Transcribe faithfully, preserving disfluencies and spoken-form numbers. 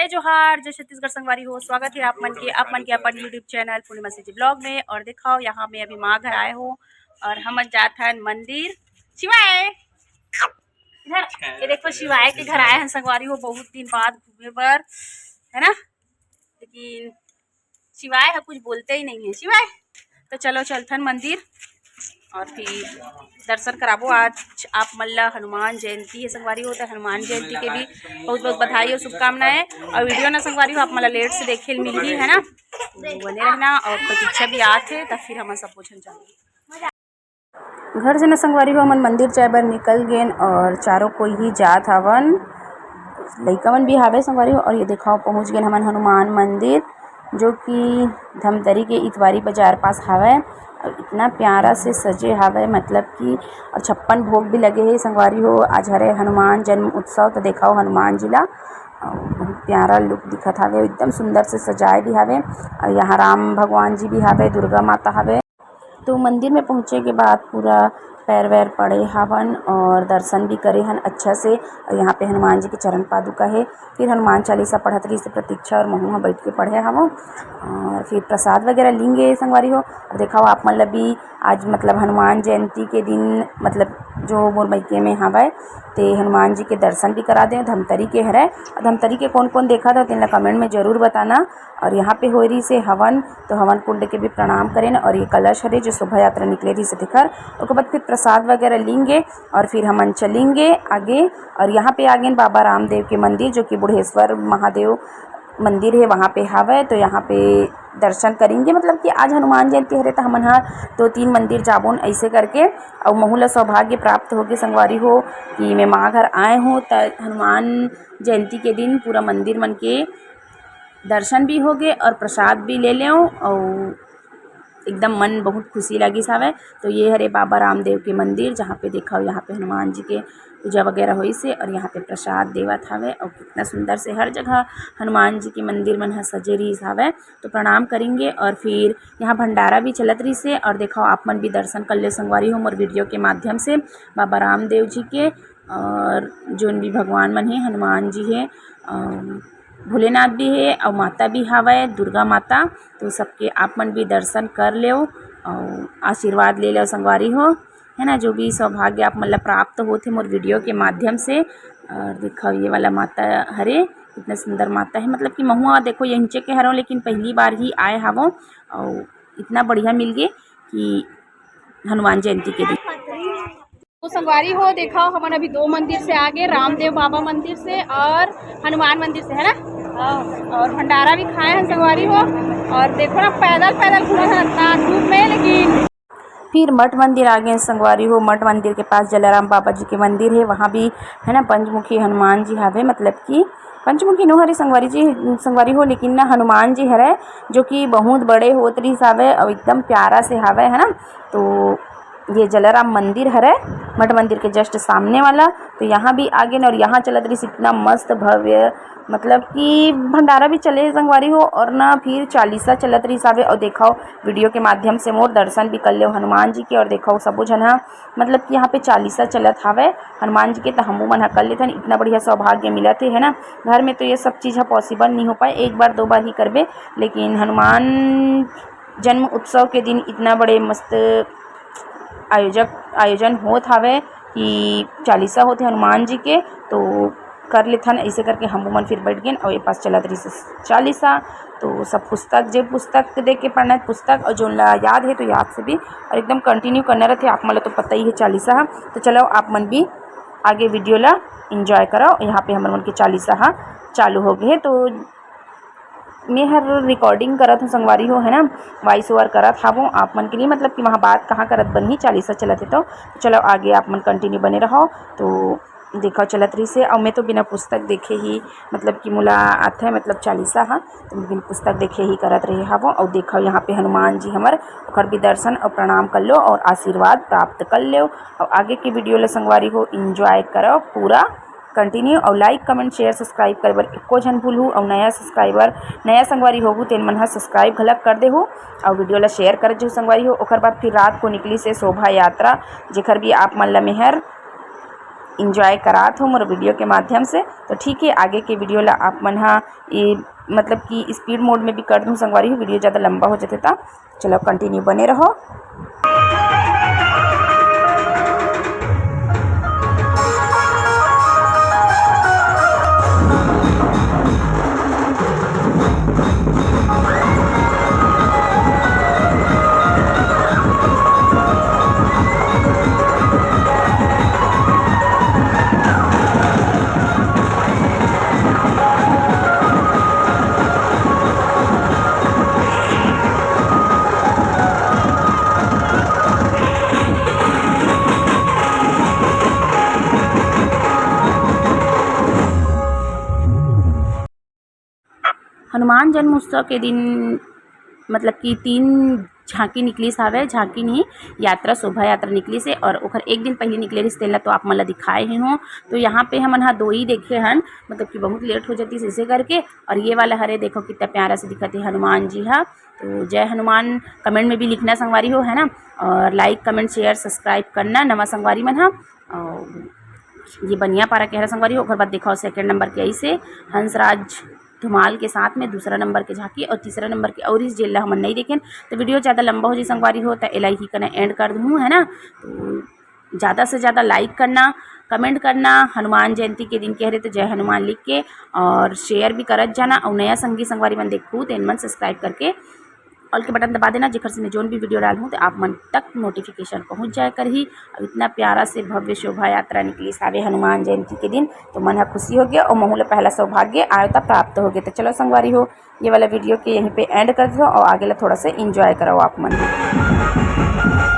जय जोहार, जय छत्तीसगढ़ संगवारी हो। स्वागत है आप मन के, आप मन के अपन YouTube चैनल पूर्णिमा सीजी ब्लॉग में। और दिखाओ, यहाँ में अभी माँ घर आए हो और हम जात हन मंदिर। शिवाय, इधर ये देखो, शिवाय के घर आए हैं संगवारी हो, बहुत दिन बाद घूमे बर, है ना। लेकिन शिवाय ह कुछ बोलते ही नहीं है। शिवाय, तो चलो चलथन मंदिर और फिर दर्शन कराबो। आज आप मन ला हनुमान जयंती है संगवारी हो, तो हनुमान जयंती के भी बहुत बहुत बधाई और शुभकामनाएं। और वीडियो ना संगवारी हो, आप मन ला लेट से देखे ल मिलही, है ना। तो बने रहना और प्रतीक्षा भी आत है, तब फिर हम सब पूछन जाएंगे। घर से न संगवारी हो, हमन मंदिर जाए बर निकल गेन और चारों कोई ही जात हवन। लइका मन भी हावे संगवारी हो। और ये देखाओ, पहुँच गेन हमन हनुमान मंदिर, जो कि धमतरी के इतवारी बाजार पास हावे। और इतना प्यारा से सजे हावे, मतलब कि, और छप्पन भोग भी लगे हे संगवारी हो। आज हरे हनुमान जन्म उत्सव, तो देखाओ हनुमान जी ला, और बहुत प्यारा लुक दिखत हावे, एकदम सुंदर से सजाए भी हावे। और यहाँ राम भगवान जी भी हावे, दुर्गा माता हावे। तो मंदिर में पहुँचे के बाद पूरा पैर वैर पड़े हवन और दर्शन भी करे हन अच्छा से। और यहाँ पे हनुमान जी के चरण पादुका है। फिर हनुमान चालीसा पढ़त रही से प्रतीक्षा और महू ह बैठ के पढ़े हवों। और फिर प्रसाद वगैरह लिंगे संगवारी हो। और देखाओ, आप मन ला भी आज मतलब हनुमान जयंती के दिन, मतलब जो मोर मइके में हवय, ते हनुमान जी के दर्शन भी करा दे। धमतरी के हरय, और धमतरी के कौन कौन देखा था, तेन ला कमेंट में जरूर बताना। और यहाँ पे होए रही से हवन, तो हवन कुंड के भी प्रणाम करेन। और ये कलश हरे, जो शोभा यात्रा निकले रही से तेखर, ओकर बाद फिर प्रसाद वगैरह लिंगे और फिर हमन चलेंगे आगे। और यहाँ पे आ गेन बाबा रामदेव के मंदिर, जो कि बुढ़ेश्वर महादेव मंदिर है, वहाँ पे हवय। तो यहाँ पे दर्शन करेंगे, मतलब कि आज हनुमान जयंती हरे, तो हमन ह दो तीन मंदिर जाबोन ऐसे करके। और महू ला सौभाग्य प्राप्त होगे संगवारी हो कि मैं माँ घर आए हूँ, त हनुमान जयंती के दिन पूरा मंदिर मन के दर्शन भी होगे और प्रसाद भी ले लेव और एकदम मन बहुत खुशी लगिस हावय। तो ये हरे बाबा रामदेव के मंदिर, जहाँ पे देखा, यहाँ पे हनुमान जी के पूजा वगैरह होइस हे और यहाँ पे प्रसाद देवत हावय। और कितना सुंदर से हर जगह हनुमान जी के मंदिर मन ह सजे रहिस हावय। तो प्रणाम करेंगे और फिर यहाँ भंडारा भी चलत रहिस हे। और देखो, आप मन भी दर्शन कर ले संगवारी हो मोर वीडियो के माध्यम से बाबा रामदेव जी के। और जोन भी भगवान मन हे, हनुमान जी हे, अम, भोलेनाथ भी हे, अउ माता भी हावय, दुर्गा माता। तो सबके आप मन भी दर्शन कर लेव अउ आशीर्वाद ले लेव संगवारी हो, है ना। जो भी सौभाग्य आप मन ला प्राप्त होत हे मोर वीडियो के माध्यम से। और देखो, ये वाला माता हरे, इतना सुंदर माता है, मतलब कि महुआ देखो, यहीं के हरों, लेकिन पहली बार ही आए हावों, और इतना बढ़िया मिल गए कि हनुमान जयंती के दिन। तो संगवारी हो, देखो, हमन अभी दो मंदिर से आगे, रामदेव बाबा मंदिर से और हनुमान मंदिर से, है ना। हाँ, और भंडारा भी खाए हैं संगवारी हो। और देखो ना, पैदल पैदल घूमे हैं इतना धूप में, लेकिन फिर मठ मंदिर आ गए संगवारी हो। मठ मंदिर के पास जलाराम बाबा जी के मंदिर है, वहाँ भी, है ना, पंचमुखी हनुमान जी हावे, मतलब कि पंचमुखी नो हरे संगवारी जी, संगवारी हो, लेकिन ना हनुमान जी हरे, जो कि बहुत बड़े होत रहिस हावे और एकदम प्यारा से हावे, है ना। तो ये जलाराम मंदिर हरे, मठ मंदिर के just सामने वाला। तो यहाँ भी आ गेन और यहाँ चलत रहिस इतना मस्त भव्य, मतलब कि भंडारा भी चले संगवारी हो, और ना फिर चालीसा चलत रहिस हावे। और देखो, वीडियो के माध्यम से मोर दर्शन भी कर लेव हनुमान जी के। और देखो, सबो झन ह, मतलब कि यहाँ पे चालीसा चलत हावे हनुमान जी के, तो हमू मन ह कर लेथन। इतना बढ़िया सौभाग्य मिलत हे, है ना। घर में तो ये सब चीज़ ह पॉसिबल नहीं हो पाए, एक बार दो बार ही करबे, लेकिन हनुमान जन्म उत्सव के दिन इतना बड़े मस्त आयोजक, आयोजन होत हावे कि चालीसा होत हे हनुमान जी के, तो कर लेथन। ऐसे करके हमू मन फिर बैठ गेन और ये पास चलत रहिस चालीसा। तो सब पुस्तक, जे पुस्तक देख के पढ़ना है पुस्तक, और जोन ला याद है तो याद से भी, और एकदम कंटिन्यू करना रहते। आप मन ला तो पता ही है चालीसा ह। तो चलो, आप मन भी आगे वीडियो ला एंजॉय करो। यहाँ पे हमर मन के चालीसा ह चालू हो गए हे। तो मैं हर रिकॉर्डिंग करत हूँ संगवारी हो, है ना, वॉइस ओवर करत हावों आप मन के लिए, मतलब कि वहाँ बात कहाँ करत बनही, चालीसा चलत है। तो चलो, आगे आप मन कंटिन्यू बने रहो। तो देखो, चलत रहिस हे, और मैं तो बिना पुस्तक देखे ही, मतलब कि मोला आथे, मतलब चालीसा ह, तो मैं बिन पुस्तक देखे ही करत रहे हावों। और देखो, यहाँ पे हनुमान जी हमर, ओकर भी दर्शन और प्रणाम कर लो और आशीर्वाद प्राप्त कर लो। और आगे के वीडियो ला संगवारी हो, एंजॉय करो पूरा कंटिन्यू, और लाइक, कमेंट, शेयर, सब्सक्राइब करे बर एको झन भूलहू। और नया सब्सक्राइबर, नया संगवारी होहू, तेन मन ह सब्सक्राइब घलक कर देहू, और वीडियो ला शेयर कर जहू संगवारी हो। ओकर बाद फिर रात को निकलिस हे शोभा यात्रा, जेकर भी आप मन ला मेहर एंजॉय करात हो मोर वीडियो के माध्यम से। तो ठीक है, आगे के वीडियो ला आप मन हा ये मतलब कि स्पीड मोड में भी कर दूँ संगवारी हो, वीडियो ज़्यादा लंबा हो जाते ता। चलो, कंटिन्यू बने रहो। हनुमान जन्म उत्सव के दिन मतलब कि तीन झांकी निकलिस हावय, झांकी नहीं, यात्रा, शोभा यात्रा निकलिस हे। और ओकर एक दिन पहले निकले रहिस, तेला तो आप मन ला दिखाए ही हो। तो यहाँ पे हमन हा दोई देखे हन, मतलब कि बहुत लेट हो जाती इसे करके। और ये वाला हरे देखो कितना प्यारा से दिखत है हनुमान जी हा। तो जय हनुमान कमेंट में भी लिखना संगवारी हो, है ना। और लाइक, कमेंट, शेयर, सब्सक्राइब करना नवा संगवारी मन हा। और ये बनिया पारा के हरा संगवारी हो। ओकर बाद देखो सेकंड नंबर के ऐसे हंसराज धुमाल के साथ में दूसरा नंबर के झांकी और तीसरा नंबर के और इस जेल ला हमन नहीं देखेन। तो वीडियो ज़्यादा लंबा हो जाए संगवारी हो, तो एला ही कने एंड कर दूँ, है ना। तो ज़्यादा से ज़्यादा लाइक करना, कमेंट करना, हनुमान जयंती के दिन के हरे तो जय हनुमान लिख के, और शेयर भी करत जाना। और नया संगी संगवारी मन देखू तो इन मन सब्सक्राइब करके ऑल के बटन दबा देना, जेकर से मैं जोन भी वीडियो डालूँ तो आप मन तक नोटिफिकेशन पहुँच जाए करही। अब इतना प्यारा से भव्य शोभा यात्रा निकलिस हावे हनुमान जयंती के दिन, तो मन ह खुशी हो गया और महू ला पहला सौभाग्य आयो त प्राप्त हो गया। तो चलो संगवारी हो, ये वाला वीडियो के यहीं पे एंड कर दो और आगे ला थोड़ा सा एंजॉय कराओ आप मन।